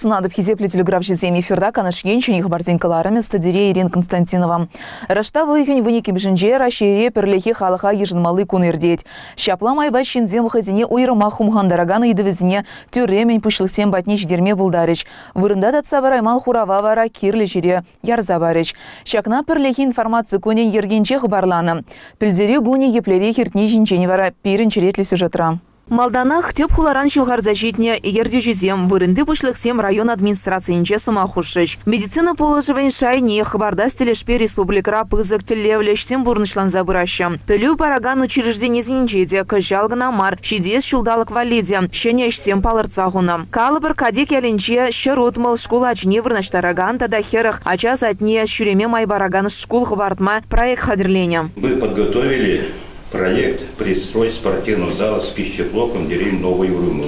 Сывлӑх сунатӑп, хисеплӗ телеграфҫӑсем. Эфирта Канаш Ен ҫӗнӗ хыпарсен кӑларӑмӗ, студире Ирина Константинова. Раштав уйӑхӗн 12-мӗшӗнче Раҫҫейре пӗрлехи халӑха йышӑнмалли кун иртет. Ҫапла майпа ҫынсем хӑйсене уйрӑмах хумхантаракан ыйтӑвӗсене тӳрремӗн пуҫлӑхсем патне ҫитерме пултарӗҫ. Вырӑнта татса парайман хурава вара кирлӗ ҫӗре ярса парӗҫ. Ҫакна Пӗрлехи информаци кунӗн йӗркинче хыпарланӑ. Пӗлтерӳ кунӗ еплерех иртни ҫинчен вара пирӗн черетлӗ сюжетра. Малтанах тӗп хуларан ҫывхарса ҫитнӗ ертӳҫӗсем, вырӑнти пуҫлӑхсем район администрацийӗнче сӑмах хушрӗҫ. Медицина пулӑшӑвӗн шайне хӑпартас тӗлӗшпе республикӑра пысӑк тӗллевлӗ ӗҫсем пурнӑҫланса пыраҫҫӗ. Пӗлӳ паракан учрежденисенче те кӑҫал кӑна мар, ҫитес ҫулталӑк валли те ҫӗнӗ ӗҫсем палӑртса хунӑ. Калӑпӑр, Катек ялӗнче 160 шкул ачине вырнаҫтаракан тата 40 ача садне ҫӳреме май паракан шкул хӑпартма проект хатӗрленӗ. Мы подготовили проект «Пристрой спортивного зала с пищеблоком деревни Новый Урымов».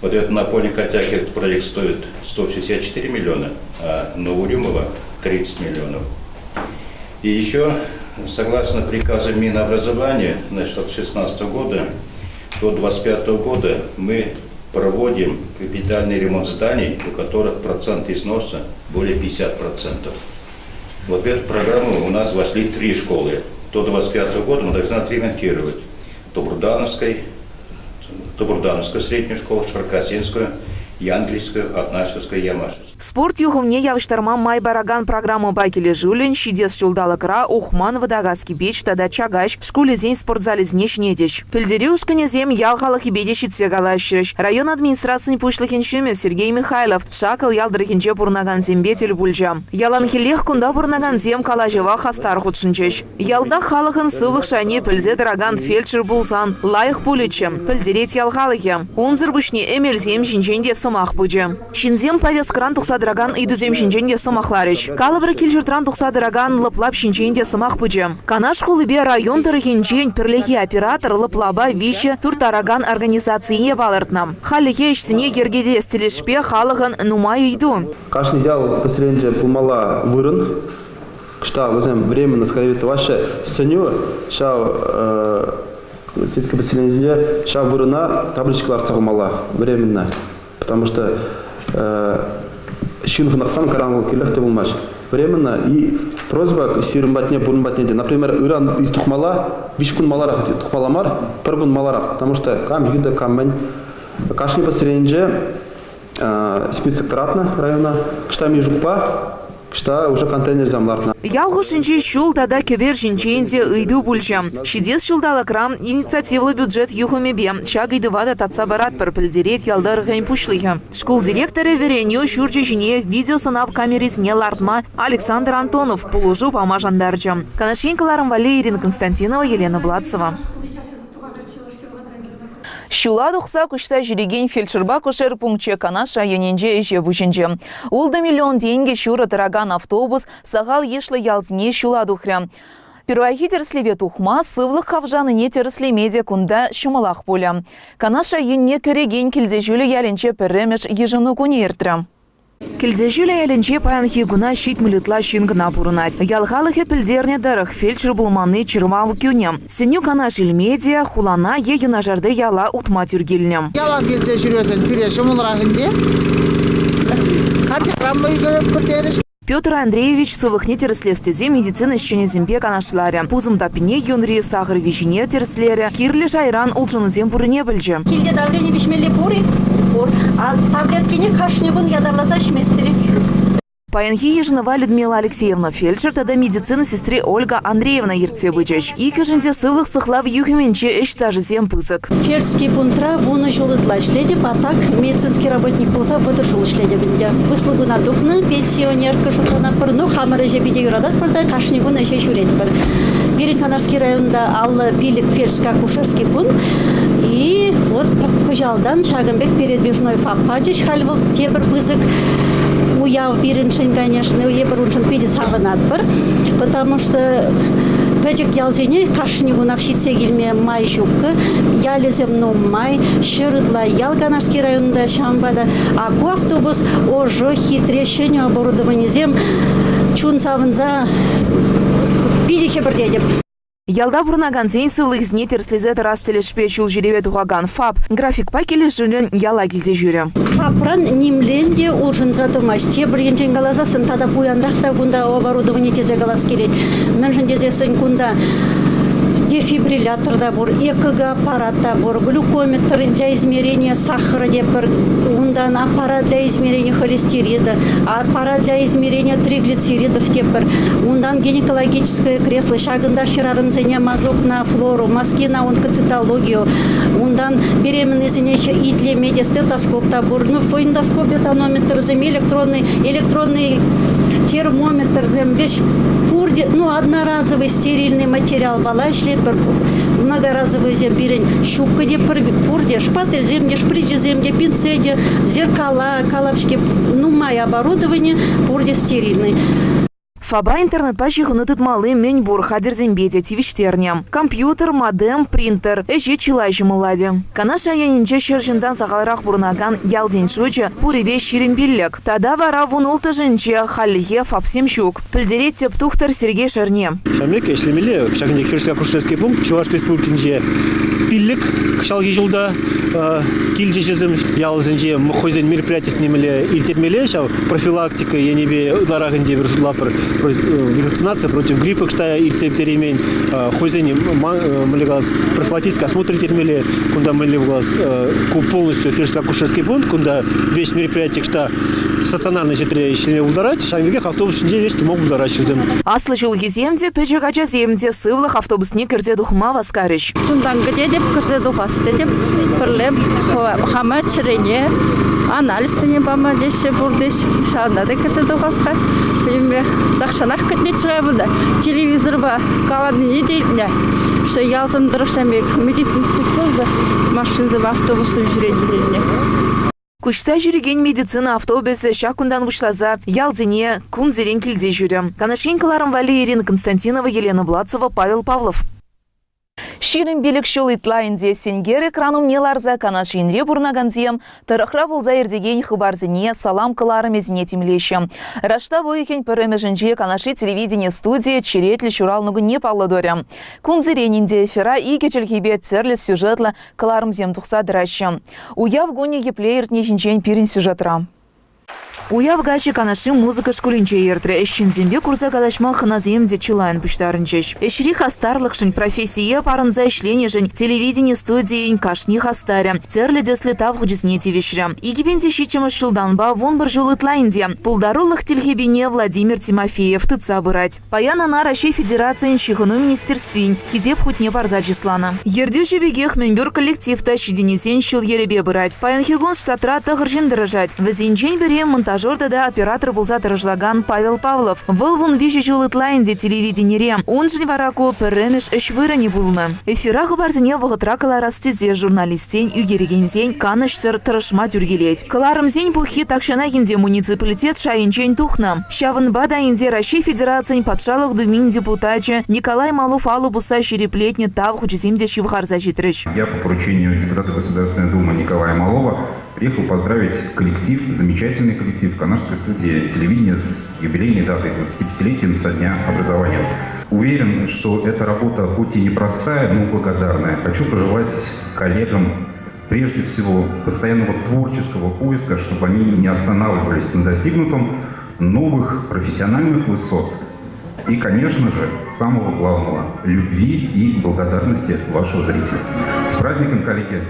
Вот этот на поле Котяки этот проект стоит 164 миллиона, а Новоурюмова 30 миллионов. И еще, согласно приказу Минобразования, значит, от 2016 года до 2025 года мы проводим капитальный ремонт зданий, у которых процент износа более 50%. Вот в эту программу у нас вошли три школы. До 2025 года мы должны отремонтировать Тобурдановскую среднюю школу, Шаркасинскую, Янгельскую, Атнашевскую, Ямашевскую. Спорт юхӑмне явӑҫтарма май паракан программӑпа килӗшӳллӗн ҫитес ҫулталӑкра Ухман, Вӑтакас Кипеч тата Чакаҫ шкулӗсен спортзалӗсене ҫӗнетӗҫ. Пӗлтерӳ ушкӑнӗсем ял халӑхӗпе те ҫитсе калаҫрӗҫ. Район администрацийӗн пуҫлӑхӗн ҫумӗ Сергей Михайлов Шакӑл ял тӑрӑхӗнче пурӑнакансемпе тӗл пулчӗ. Яланхиллех кунта пурӑнакансем калаҫӑва хастар хутшӑнчӗҫ. Ялта халӑхӑн сывлӑх шайне пӗлсе тӑракан фельдшер пулсан лайӑх пулӗччӗ, пӗлтерет ял халӑхӗ. Унсӑр пуҫне эмелсем ҫинчен те сӑмах пычӗ. Ҫынсем повесткӑран тухса тӑракан ыйтусем ҫинчен те сӑмахларӗҫ. Калӑпӑр, кил-ҫуртран тухса тӑракан лӑплап ҫинчен те сӑмах пычӗ. Канаш хулипе район тӑрӑхӗнчен пӗрлехи оператор лӑплапа виҫӗ турттаракан организацине палӑртнӑ. Хальлӗхе ӗҫсене йӗркелес тӗлӗшпе халӑхӑн нумай ыйту. Кашни ял поселенинче пулмалла вырӑн. Кӑштах вӗсем временно скорее тӑваҫҫӗ. Сӗнӳ ҫав сельское поселенисенче ҫав вырӑна табличка лартса хумалла временно. Потому что ҫын хӑнӑхсан каран вӑл кирлех те пулмасть. Временно и просьба сирӗн патне, пурин патне те. Например, ыран из тухмалла, виҫ кун маларах тухмалла мар, пӗр кун маларах. Потому что кам йытӑ, кам мӗн. Кашни поселенинче список тӑратнӑ района. Кӑшта мешукпа, кӑшта уже контейнерсем лартнӑ. Ял хушшинчи ҫул тата кӗпер ҫинчен те ыйту пулчӗ. Ҫитес ҫулталӑкра инициативлӑ бюджет юхӑмӗпе ҫак ыйтӑва та татса паратпӑр, пӗлтерет ял тӑрӑхӗн пуҫлӑхӗ. Шкул директорӗ вӗренӳ ҫурчӗ ҫине видеосӑнав камерисене лартма Александр Антонов пулӑшу пама шантарчӗ. Канаш ен кӑларӑм валли Ирина Константинова, Елена Блацева. Ҫула тухса куҫса ҫӳрекен фельдшерпа акушер пункчӗ Канаш районӗнче ӗҫе пуҫӑнчӗ. Ултӑ миллион тенкӗ ҫурӑ тӑракан автобус сахал йышлӑ ялсене ҫула тухрӗ. Пирвайхи тӗрӗслеве тухма, сывлӑх хавшанине тӗрӗслеме те кунта ҫӑмӑлах пулӗ. Канаш районне кӗрекен Килсе-Ҫӳлӗ ялӗнче пӗрремӗш йышӑну кунӗ иртрӗ. Килсе-Ҫӳлӗ ялӗнче паянхи куна 70 ытла ҫын кӑна пурӑнать. Ял халӑхӗ пӗлтернӗ тӑрӑх, фельдшер пулманни чӑрмав кӳнӗ. Сӗнӳ канаш илме те хулана е юнашарти яла утма тӳр килнӗ. Ялан килсе ҫӳресен пире ҫӑмӑлрах ӗнтӗ. Карчӑкран вӑй терӗҫ. Петр Андреевич сывлӑхне тӗрӗслес тесе медицина ӗҫченӗсемпе канашларӗ. Пусӑм таппине, юнри сахӑр виҫине тӗрӗслерӗ, кирлӗ шайран улшӑнусем пуррине пӗлчӗ. Килте давлени виҫмелли пур-и? Пур. А таблеткине кашни кун ятарласа ӗҫместӗр-и? Паянхи йышӑнӑва Людмила Алексеевна фельдшер тата медицина сестри Ольга Андреевна ертсе пычӗҫ. Иккӗшӗн те сывлӑх сыхлав юхӑмӗнче ӗҫ стажӗсем пысӑк. Фельдшерский пунктра 10 ҫул ытла ӗҫлетӗп, а так медицинский работник пулса 30 ҫул ӗҫлетӗп ӗнтӗ. Выслугӑна тухнӑ, пенсионерка шутланатпӑр, ну хамӑр ӗҫе питӗ юрататпӑр та кашни кун ӗҫе ҫӳретпӗр. Пирӗн Канашский районта 55 фельдшерско-акушерский пункт и вот кӑҫалтан ҫакӑн пек передвижной ФАП пачӗҫ. Халь вӑл тепӗр пысӑк уяв пирӗншӗн, конечно, эпир уншӑн питӗ савӑнатпӑр, потому что пӗчӗк ялсене кашни кунах ҫитсе килме май ҫуккӑ. Ялӗсем нумай, ҫӗр ытла ял Канашский районта, ҫавӑнпа та ку автобус ӑшӑ, хитре, ҫӗнӗ оборудованисем чун савӑнса питӗ хӗпӗртетӗп. Ялта пурӑнакансен сывлӑхӗсене тӗрӗслесе тӑрас тӗлӗшпе ҫул ҫӳреве тухакан ФАП графикпа килӗшӳллӗн яла килсе ҫӳрӗ. ФАПран нимлен те улшӑнса тӑмасть. Тепӗр енчен каласассӑн тата пуянрах та кунта оборудовани тесе калас килет. Мӗншӗн тесессӗн кунта дефибриллятор та пур, ЭКГ-аппарат та пур, глюкометр для измерения сахара те пур, унтан аппарат для измерения холестерина, аппарат для измерения триглицеридов те пур, унтан гинекологическое кресло, ҫакӑнта хӗрарӑмсене мазок на флору, мазки на онкоцитологию, унтан беременныйсене итлеме те стетоскоп та пур, ну, фондоскоп, тонометрсем, электронный термометрсем, веҫ пурте, ну, одноразовый стерильный материал бала ӗҫлетпӗр, многоразовыйсем пирӗн ҫуккӑ те пурте, шпательсем те, шприцсем те, пинцет, зеркала, калапҫки, нумай оборудование, пурте стерильный. ФАПа интернетпа ҫыхӑну тытмалли мӗн пур хатӗрсемпе те тивӗҫтернӗ. Компьютер, модем, принтер ӗҫе чылай ҫӑмӑллатӗ. Канаш районӗнче 100 ҫынтан сахалрах пурӑнакан ялсен шучӗ пурӗпе 25. Тата вара 16-шӗнче хальлӗхе ФАПсем ҫук. Пӗлтерет тӗп тухтӑр Сергей Шерне. Ҫамек ӗҫлемелле ҫакӑн пек фельдшерско-акушерский пункт Чӑваш Республикинче 5 кӑҫалхи ҫулта килчӗҫӗсем ялсенче хӑйсен мероприятисене меле ирттермелле ҫав профилактика енӗпе ытларах ӗнтӗ эпир шутлатпӑр вакцинация против гриппа кӑшта иртсе ирттереймен хӑйсен мӗнле калас профилактический осмотр ирттермелле кунта мӗнле калас ку полностью фельдшерско-акушерский пункт кунта весь мероприятие кӑшта стационарный ҫӗртре ӗҫлеме пултарать ҫавӑн пекех автобус ҫинче веҫ тума пултараҫҫӗ вӗсем. Аслӑ ҫулхисем те, пӗчӗк ачасем те сывлӑх автобусне кӗрсе тухма васкарӗҫ. Чунтан кӗтетӗп, кӗрсе тухас тетӗп. Пӗрле хама чӗрене анализсене пама теҫҫӗ пурте. Ҫавна та кӗрсе тухас-ха. Пӗтӗмпех тахҫанах кӗтнӗччӗ-ха кунта. Телевизорпа каланине те илтнӗ, что ялсем тӑрӑх ҫавӑн пек медицинский служба машинсем, автобуссем ҫӳрет тенине. Куҫса ҫӳрекен медицина автобусӗ ҫак кунтан пуҫласа ялсене кунсерен килсе ҫӳрӗ. Канаш ен кӑларӑм валли Ирина Константинова, Елена Блацева, Павел Павлов. 25 ҫул ытла ӗнтӗ сенкер экран умне ларса Канаш енре пурӑнакансем тӑрӑхра пулса иртекен хыпарсене салам кӑларӑмӗсене тимлеҫҫӗ. Раштав уйӑхӗн пӗрремӗшӗнче Канашри телевидени студийӗ черетлӗ ҫуралнӑ кунне паллӑ турӗ. Кунсерен ӗнтӗ эфира икӗ чӗлхепе тӗрлӗ сюжетлӑ кӑларӑмсем тухса тӑраҫҫӗ. Уяв кунӗ епле иртни ҫинчен пирӗн сюжетра. Уяв каҫӗ Канашри музыка шкулӗнче иртрӗ. Ӗҫченсемпе курса калаҫма хӑнасем те чылайӑн пуҫтарӑнчӗҫ. Ӗҫри хастарлӑхшӑн, профессие парӑнса ӗҫленӗшӗн телевидени студийӗн кашни хастарӗ тӗрлӗ тӗслӗ тав хучӗсене тивӗҫрӗ. 2007 ҫултанпа 11 ҫул ытла ӗнтӗ пултарулӑх тилхепине Владимир Тимофеев тытса пырать. Паян ӑна Раҫҫей Федерацийӗн Ҫыхӑну министерствин Хисеп хутне парса чысланӑ. Ертӳҫӗ пекех мӗнпур коллектив та ҫитӗнӳсен ҫул-йӗрӗпе пырать. Паянхи кун штатра 9 ҫын тӑрӑшать. Вӗсенчен пӗри монтажер тата оператор пулса тӑрӑшакан Павел Павлов. Вӑл 13 ҫул ытла ӗнтӗ телевиденире. Уншӑн вара ку пӗрремӗш ӗҫ вырӑнӗ пулнӑ. Эфира хыпарсене вӑхӑтра кӑларас тесе журналистсен, ӳкерекенсен канӑҫсӑр тӑрӑшма тӳр килет. Кӑларӑмсен пуххи тахҫанах ӗнтӗ муниципалитет шайӗнчен тухнӑ. Ҫавӑнпа та ӗнтӗ Раҫҫей Федерацийӗн Патшалӑх Думин депутачӗ Николай Малов алӑ пусса ҫирӗплетнӗ тав хучӗсем те ҫывхарса ҫитрӗҫ. Я по поручению депутата Государственной Думы Николая Малова приехал поздравить коллектив, замечательный коллектив Канашской студии телевидения с юбилейной датой 25-летием со дня образования. Уверен, что эта работа хоть и непростая, но благодарная. Хочу пожелать коллегам прежде всего постоянного творческого поиска, чтобы они не останавливались на достигнутом, новых профессиональных высот и, конечно же, самого главного – любви и благодарности вашего зрителя. С праздником, коллеги!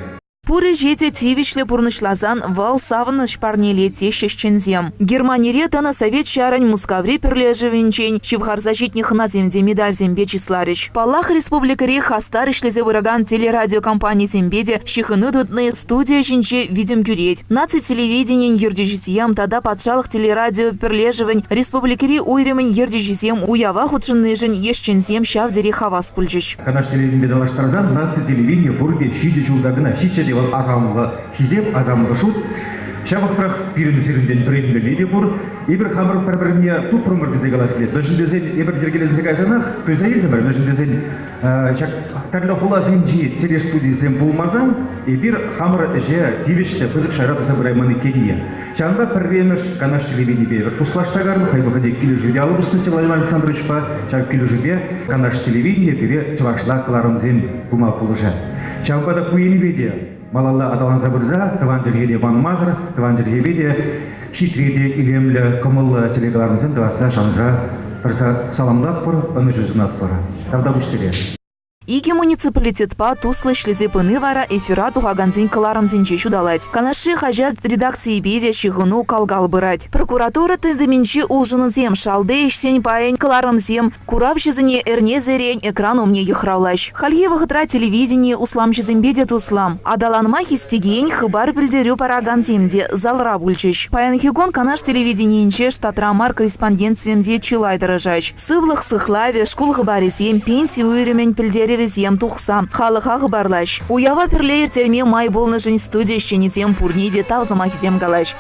Пур ӗҫе те тивӗҫлӗ пурнӑҫласан вӑл савӑнӑҫ парнелет теҫҫӗ ӗҫченсем. Германире тӑнӑ Совет ҫарӗн Мускаври пӗрлешӗвӗнчен ҫывхарса ҫитнӗ хӑнасем те медальсемпе чысларӗҫ. Паллах, республикӑри хастар ӗҫлесе пыракан телерадиокомпанисемпе те ҫыхӑну тытни студи ӗҫӗнче витӗм кӳрет. Наци телевиденийӗн ертӳҫисем тата патшалӑх телерадио пӗрлешӗвӗн республикӑри уйрӑмӗн ертӳҫисем уява хутшӑннишӗн ӗҫченсем ҫав тери хавас пулчӗҫ. Канаш телевиденипе танлаштарсан наци телевиденийӗ пурте ҫичӗ ҫулта кӑна ҫиччӗ те вӑл асамлӑ хисеп, асамлӑ шут. Ҫав вӑхӑтрах пирӗн сирӗнтен вӗренмелли те пур. Эпир хамӑр пӗр-пӗрне тупрӑмӑр тесе калас килет. Мӗншӗн тесен эпир йӗркеленсе кайсанах туйса илтӗмӗр. Мӗншӗн тесен ҫак тӗрлӗ хуласенчи телестудисем пулмасан эпир хамӑр ӗҫе тивӗҫлӗ пысӑк шайра туса пырайман иккенне. Ҫавӑнпа пӗрремӗш Канаш телевиденипе эпир туслашса карнӑ, хӑй вӑхӑтӗнче килӗшӳ те алӑ пуснӑччӗ Владимир Александровичпа. Ҫав килӗшӳпе Канаш телевиденийӗ пире чӑвашла кӑларӑмсем тума пулӑшать. Ҫавӑнпа та ку енӗпе те малалла аталанса пырса тӑван чӗлхене манмасӑр, тӑван чӗлхепе те хитре те илемлӗ, кӑмӑллӑ телекӑларӑмсем тӑвасса шанса тӑрса саламлатпӑр, ӑнӑҫу сунатпӑр. Тавтапуҫ сире. Икӗ муниципалитетпа туслӑ ӗҫлесе пыни вара эфира тухакансен кӑларӑмсенче ҫуталать. Канашри хаҫат редакцийӗпе те ҫыхӑну кал-кал пырать. Прокуратура тытӑмӗнчи улшӑнусем, шалти ӗҫсен пайӗн кӑларӑмсем куравҫӑсене эрнесерен экран умне йыхравлаҫ. Хальхи вӑхӑтра телевидени усламҫӑсемпе те туслӑ. Аталанма хистекен хыпар-пӗлтерӳ паракансем те залра пулчӗҫ. Паянхи кун Канаш телевиденийӗнче штатра мар корреспондентсем те чылай тӑрӑшаҫ. Сывлӑх сыхлавӗ, шкул хыпарӗсем, пенси уйрӑмӗн пӗлтерӗвӗсем тухса халӑха хыпарлаҫ. Уява пӗрле ирттерме май пулнӑшӑн студи ӗҫченӗсем пурне те тав сӑмахӗсем калаҫ.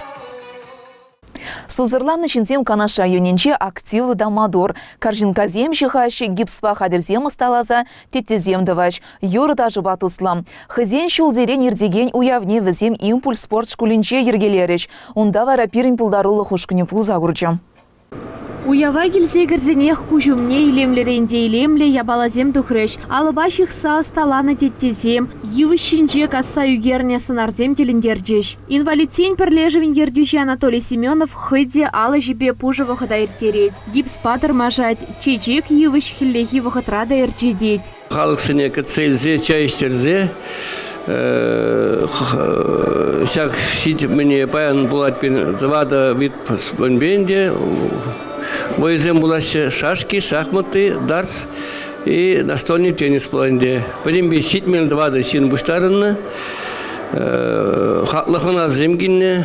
Сусӑрланнӑ ҫынсем Канаш районӗнче активлӑ та маттур. Карҫынккасем ҫыхаҫҫӗ, гипспа хатӗрсем ӑсталаса теттесем тӑваҫ, юрӑ-ташӑпа туслӑ. Хӑйсен ҫулсерен иртекен уявне вӗсем Импульс спорт шкулӗнче йӗркелерӗҫ. Унта вара пирӗн пултарулӑх ушкӑнӗ пулса курчӗ. Уява килсе кӗрсенех куҫ умне илемлӗрен те илемлӗ япаласем тухрӗҫ. Алӑпа ҫыхса ӑсталанӑ теттесем, йывӑҫ ҫинче касса ӳкернӗ сӑнарсем тӗлӗнтерчӗҫ. Инвалидсен пӗрлешӗвӗн ертӳҫи Анатолий Семенов хӑй те ал ӗҫӗпе пушӑ вӑхӑта ирттерет. Гипспа тӑрмашать, чечек йывӑҫ хӗллехи вӑхӑтра та ӗрчетет. Халӑхсене кӗтсе илсе чай ӗҫтерсе ҫак ҫитмене паян пулать пин тӑватӑ вид те вӑйӑсем пулаҫҫӗ. Шашки, шахматы, дартс и настольный теннис пулать ӗнтӗ. Пӗтӗмпе 74 ҫын пуҫтарӑннӑ. Хаклӑ хӑнасем килнӗ.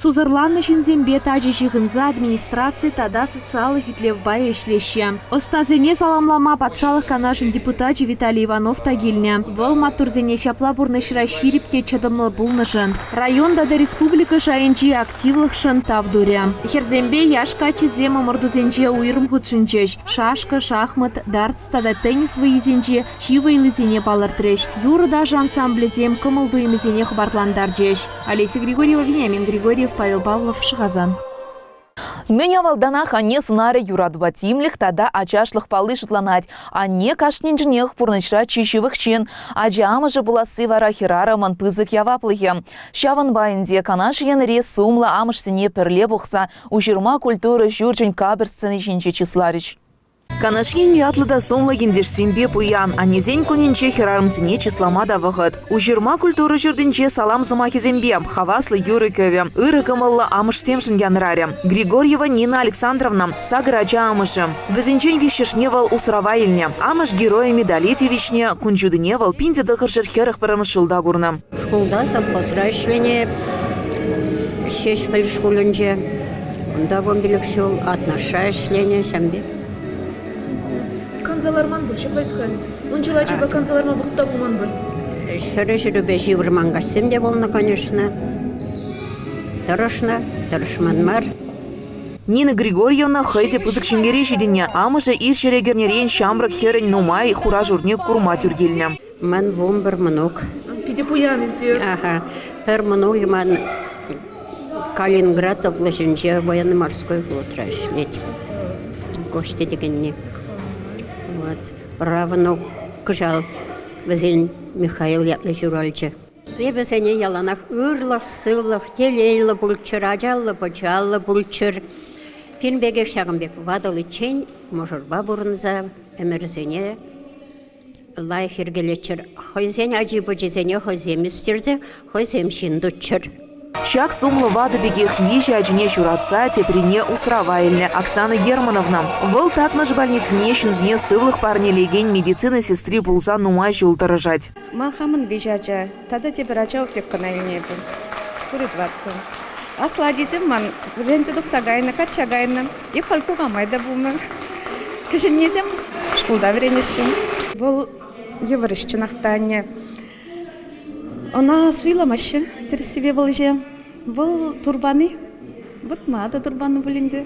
Сусӑрланнӑ ҫынсемпе тачӑ ҫыхӑнса администраци тата социаллӑ хӳтлев пайӗ ӗҫлеҫҫӗ. Ӑстасене саламлама Патшалӑх Канашӗн депутачӗ Виталий Иванов та килнӗ. Вӑл маттурсене ҫапла пурнӑҫра ҫирӗп те чӑтӑмлӑ пулнӑшӑн, район тата республика шайӗнчи активлӑхшӑн тав турӗ. Хӗрсемпе яш каччӑсем ӑмӑртусенче уйрӑм хутшӑнчӗҫ. Шашка, шахмат, дартс тата теннис вӑййисенче чи вӑйлисене палӑртрӗҫ. Юрӑ-ташӑ ансамблӗсем кӑмӑл-туйӑмӗсене хӑпартлантарчӗҫ. Олеся Григорьева, Вениамин Григорьев, Павел Павлов, Шӑхасан. Мӗн авалтанах анне сӑнарӗ юратупа тимлӗх тата ачашлӑх палли шутланать. Анне кашниншӗнех пурнӑҫра чи ҫывӑх ҫын. Ача амӑшӗ пуласси вара хӗрарӑмӑн пысӑк яваплӑхӗ. Ҫавӑнпа ӗнтӗ Канаш Енри сумлӑ амӑшсене пӗрле пухса Уҫырма культура ҫурчӗн капӑр сцени ҫинче чысларӗҫ. Канаш Ен ятлӑ та сумлӑ ентешсемпе пуян. Аннесен кунӗнче хӗрарӑмсене чыслама та вӑхӑт. Уҫырма культура ҫуртӗнче салам сӑмахӗсемпе хаваслӑ юрӑ-кӗвӗ, ырӑ кӑмӑллӑ амӑшсемшӗн янӑрарӗ. Григорьева Нина Александровна, сакӑр ача амӑшӗ. Вӗсенчен виҫҫӗшне вӑл усрава илнӗ. Амӑш геройӗ медале тивӗҫнӗ. Кун ҫутине вӑл 1941 ҫулта курнӑ. Шкулта, совхозра ӗҫленӗ Ҫеҫпӗл шкулӗнче. Унта 15 ҫул Атнашра ӗҫленӗ ҫавӑн пек. Канса ларман пуль, ҫапла халь. Ун чул ачапа канса ларма вӑхӑт та пулман пуль. Ҫӗрӗ-ҫӗрӗпе ҫывӑрман каҫсем те пулнӑ, конечно. Тӑрӑшнӑ, тӑрӑшман мар. Нина Григорьевна хӑй те пысӑк ҫемьере ҫитӗннӗ. Амӑшӗ ир ҫӗре кӗрнӗрен ҫамрӑк хӗрӗн нумай хура-шурне курма тӳр килнӗ. Ман 11 мӑнук. Питӗ пуян эсир. Аха. Пӗр мӑнук ман Калининград облаҫӗнче военно-морской флотра ӗҫлет. Костя текенни. Вот. Правнук кӑҫал вӗсен Михаил ятлӑ ҫуралчӗ. Эпӗ сене яланах ырлӑх, сывлӑх, телейлӗ пулччӑр, ачаллӑ-пӑчаллӑ пулччӑр. Пирӗн пекех ҫакӑн пек ватӑличчен мӑшӑрпа пурӑнса ӗмӗрсене лайӑх йӗркелеччӗр. Хӑйсен ачи-пӑчисене хӑйсем ӳстерсе хӑйсем ҫын туччӑр. Ҫак сумлӑ ватӑ пекех виҫӗ ачине ҫуратса теприне усрава илнӗ Оксана Германовна. Вӑл Татмӑш больницине ҫынсене сывлӑх парнелекен медицина сестри пулса нумай ҫул тӑрӑшать. Ман хамӑн виҫӗ ача. Тата тепӗр ача опекӑна илнӗ эпӗ. Пурӗ тӑваттӑн. Аслӑ ачисем ман вӗренсе тухса кайнӑ, качча кайнӑ. Эп халь кукамай та пулнӑ. Кӗҫӗннисем шкулта вӗренеҫҫӗ. Вӑл йывӑр ӗҫ чӑнах та анне. Ӑна суйламаҫҫӗ тӗрӗссипе вӑл ӗҫе. Вӑл турпани. Вӑт мана та тур панӑ пулин те.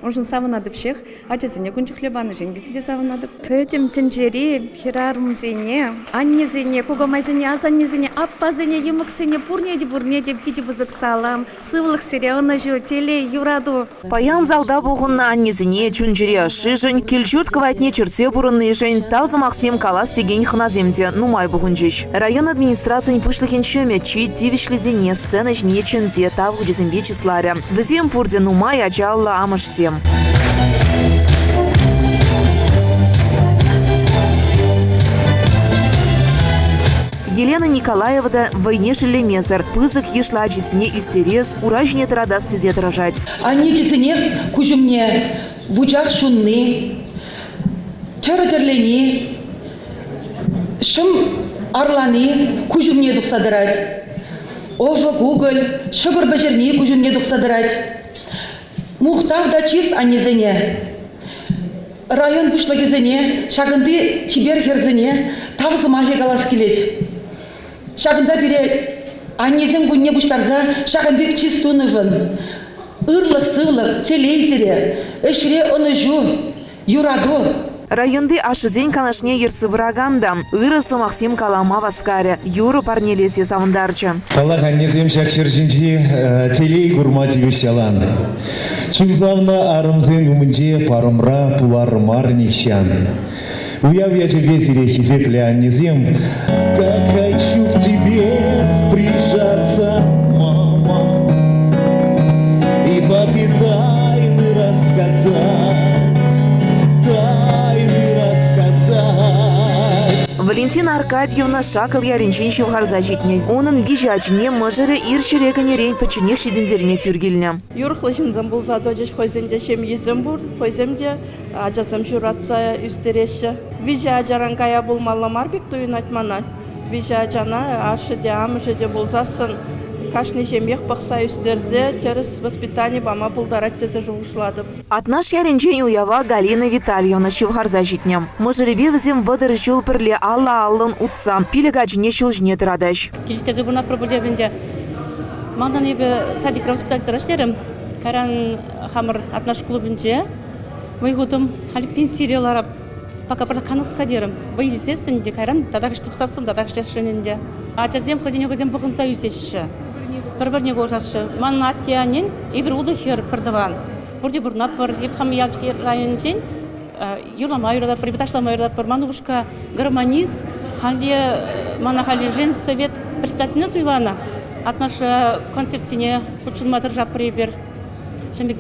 Уншӑн савӑнатӑп ҫех. Ачасене кун чухлӗ панӑшӑн те питӗ савӑнатӑп. Пӗтӗм тӗнчери хӗрарӑмсене, аннесене, кукамайсене, асаннесене, аппасене, йӑмӑксене пурне те пурне те питӗ пысӑк салам. Сывлӑх сире, ӑнӑҫу, телей, юрату. Паян залта пухӑннӑ аннесене чун-чӗре ӑшшишӗн, кил-ҫурт кӑвайтне чӗртсе пурӑннишӗн тав сӑмахсем калас текен хӑнасем те нумай пухӑнчӗҫ. Район администрацийӗн пуҫлӑхӗн ҫумӗ чи тивӗҫлисене сцена ҫине чӗнсе тав хучӗсемпе чысларӗ. Вӗсем пурте нумай ачаллӑ амӑшсем. Елена Николаева та вӑйне шеллемесӗр пысӑк йышлӑ ачисене ӳстерес, ура ҫине тӑратас тесе тӑрӑшать. Анне тесенех куҫ умне вучах ҫунни, тӗрӗ тӗрлени, ҫӑм арлани куҫ умне тухса тӑрать. Ӑшӑ кукӑль, ҫӑкӑр пӗҫерни куҫ умне тухса тӑрать. Мухтав та чыс аннесене. Район пуҫлӑхӗсене, ҫакӑнти чипер хӗрсене тав сӑмахӗ калас килет. Ҫакӑнта пире аннесен кунне пуҫтарса ҫакӑн пек чыс тунӑшӑн ырлӑх-сывлӑх, телей сире, ӗҫре ӑнӑҫу, юрату. Районти ашшӗсен канашне ертсе пыракан та ырӑ сӑмахсем калама васкарӗ, юрӑ парнелесе савӑнтарчӗ. Паллах, аннесем ҫак ҫӗр ҫинчи телей курма тивӗҫ ялан. Чун савнӑ арӑмсен умӗнче парӑмра пулар мар нихҫан. Уяв ячӗпе сире хисеплӗ аннесем. Как хочу к тебе прижаться, мама, и папе тайны рассказать, тайны рассказать. Валентина Аркадьевна Шакӑл ялӗнчен ҫывхарса ҫитнӗ. Унӑн виҫӗ ачине мӑшӑрӗ ир ҫӗре кӗнӗрен пӗчченех ҫитӗнтерме тӳр килнӗ. Юрӑхлӑ ҫынсем пулса тӑчӗҫ, хӑйсен те ҫемйисем пур, хӑйсем те ачасем ҫуратса ӳстереҫҫӗ. Виҫӗ ачаран кая пулмалла мар пек туйӑнать мана. Виҫӗ ачана ашшӗ те, амӑшӗ те пулсассӑн кашни ҫемьех пӑхса ӳстерсе тӗрӗс воспитани пама пултарать тесе шухӑшлатӑп. Атнаш ялӗнчен уява Галина Витальевна ҫывхарса ҫитнӗ. Мӑшӑрӗпе вӗсем 30 ҫул пӗрле алла-аллӑн утса пилӗк ачине ҫул ҫине тӑратаҫ. Килӗштерсе пурӑнатпӑр пуль ӗнтӗ. Малтан эпӗ садикра воспитательсӑр ӗҫлерӗм. Кайран хамӑр Атнаш клубӗнче вӑй хутӑм. Халь пенсире ларап. Пока пӗр канас-ха терӗм. Вӑй илсессӗн те кайран татах ӗҫ тупсассӑн татах ӗҫлесшӗн ӗнтӗ. Ачасем хӑйсене хӑйсем пӑхӑнса ӳсеҫҫӗ. Пӗр-пӗрне пулӑшаҫҫӗ. Манӑн атте-аннен эпир ултӑ хӗр пӗртӑван. Пурте пурӑнатпӑр. Эп хам Яльчики районӗнчен юрлама юрататпӑр, эпир ташлама юрататпӑр. Ман упӑшка гармонист. Халь те мана халь женсовет председательне суйланӑ. Атнаш концертсене хутшӑнма тӑрӑшатпӑр эпир. Ҫавӑн пек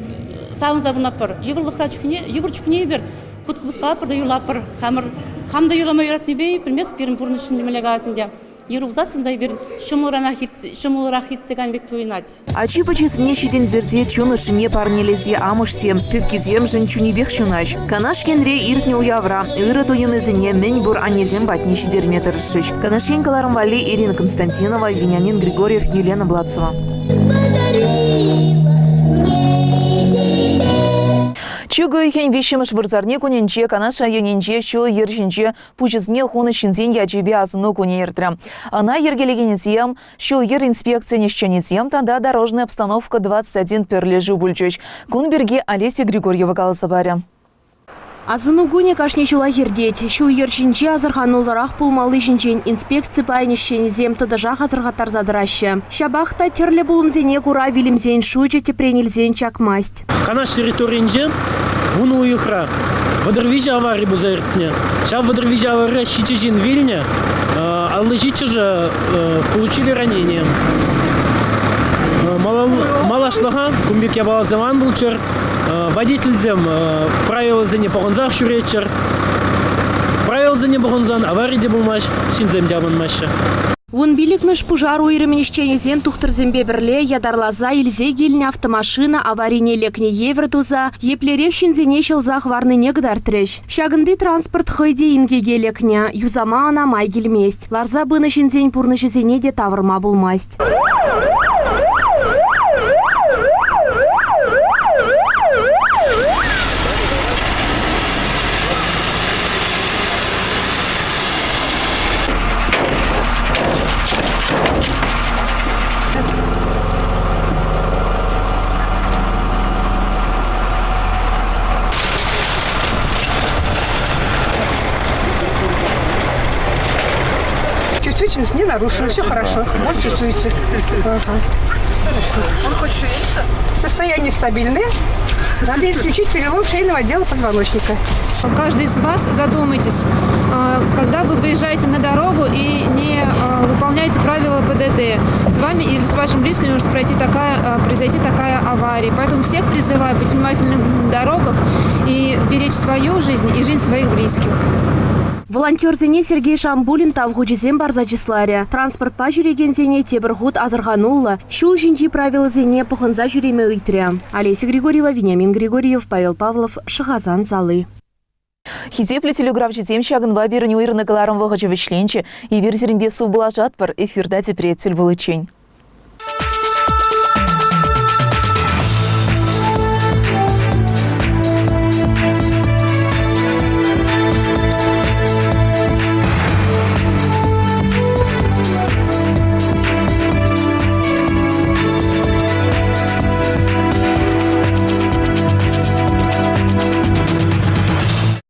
савӑнса пурӑнатпӑр. Йывӑрлӑхра чухне, йывӑр чухне эпир хут купӑс та юрлатпӑр. Хамӑр хам та юрлама юратнипе пӗлмест пирӗн пурнӑҫ мӗнле калас ӗнтӗ. Ир усассӑн та эпир ҫӑмӑлранах иртсе, ҫӑмӑлрах иртсе кайнӑ пек туйӑнать. Ачи-пӑчисене ҫитӗнтерсе чун ӑшшине парнелесе амӑшсем, пепкисемшӗн чунӗпех ҫунаҫ. Канаш енре иртнӗ уявра ырӑ туйӑмӗсене мӗн пур аннесем патне ҫитерме тӑрӑшрӗҫ. Канаш ен кӑларӑм валли Ирина Константинова, Вениамин Григорьев, Елена Блацева. Чӳк уйӑхӗн виҫҫӗмӗш вырсарни кунӗнче Канаш районӗнче ҫул-йӗр ҫинче пуҫӗсене хунӑ ҫынсен ячӗпе асӑну кунӗ иртрӗ. Ӑна йӗркелекенӗсем, ҫул-йӗр инспекцийӗн ӗҫченӗсем тата Дорожная обстановка 21 пӗрлешӳ пулчӗҫ. Кун пирки Олеся Григорьева каласа парӗ. Асӑну кунӗ кашни ҫулах иртет. Ҫул-йӗр ҫинче асӑрхануллӑрах пулмалли ҫинчен инспекци пайӗн ӗҫченӗсем тӑтӑшах асӑрхаттарса тӑраҫҫӗ. Ҫапах та тӗрлӗ пулӑмсене кура вилӗмсен шучӗ тӗпрен илсен чакмасть. Канаш территорийӗнче 10 уйӑхра 33 авари пулса иртнӗ. Ҫав 33 аварире ҫичӗ ҫын вилнӗ, 57-шӗ получили ранение. Малашлӑха кун пек япаласем ан пулччӑр. Водительсем правилӑсене пӑхӑнсах ҫӳреччӗр. Правилӑсене пӑхӑнсан авари те пулмасть, ҫынсем те аманмаҫҫӗ. 15-мӗш пушар уйрӑмӗн ӗҫченӗсем тухтӑрсемпе пӗрле ятарласа илсе килнӗ автомашина аварине лекнӗ евӗр туса еплерех ҫынсене ҫӑлса хӑварнине кӑтартрӗҫ. Ҫакӑнти транспорт хӑй те инкеке лекнӗ, юсама ӑна май килмест. Ларса пынӑ ҫынсен пурнӑҫӗсене те тавӑрма пулмасть. Чувствительность не нарушена, все хорошо. Боль чувствуете. Ага. Он хочет шевелиться? Состояние стабильное. Надо исключить перелом шейного отдела позвоночника. Каждый из вас задумайтесь, когда вы выезжаете на дорогу и не выполняете правила ПДД, с вами или с вашим близким может пройти такая, произойти такая авария. Поэтому всех призываю быть внимательным на дорогах и беречь свою жизнь и жизнь своих близких. Волонтерсене Сергей Шамбулин тав хучӗсем парса чысларӗ. Транспортпа ҫӳрекенсене тепӗр хут асӑрхануллӑ, ҫул ҫинчи правилӑсене пӑхӑнса ҫӳреме ыйтрӗ. Олеся Григорьева, Вениамин Григорьев, Павел Павлов, Шӑхасан сали. Хисеплӗ телеграфҫӑсем ҫакӑнпа пирӗн уйрӑннӑ кӑларӑм вӑхӑчӗ вӗҫленчӗ. Эпир сирӗнпе сывпуллашатпӑр. Эфирта тепре тӗл пуличчен.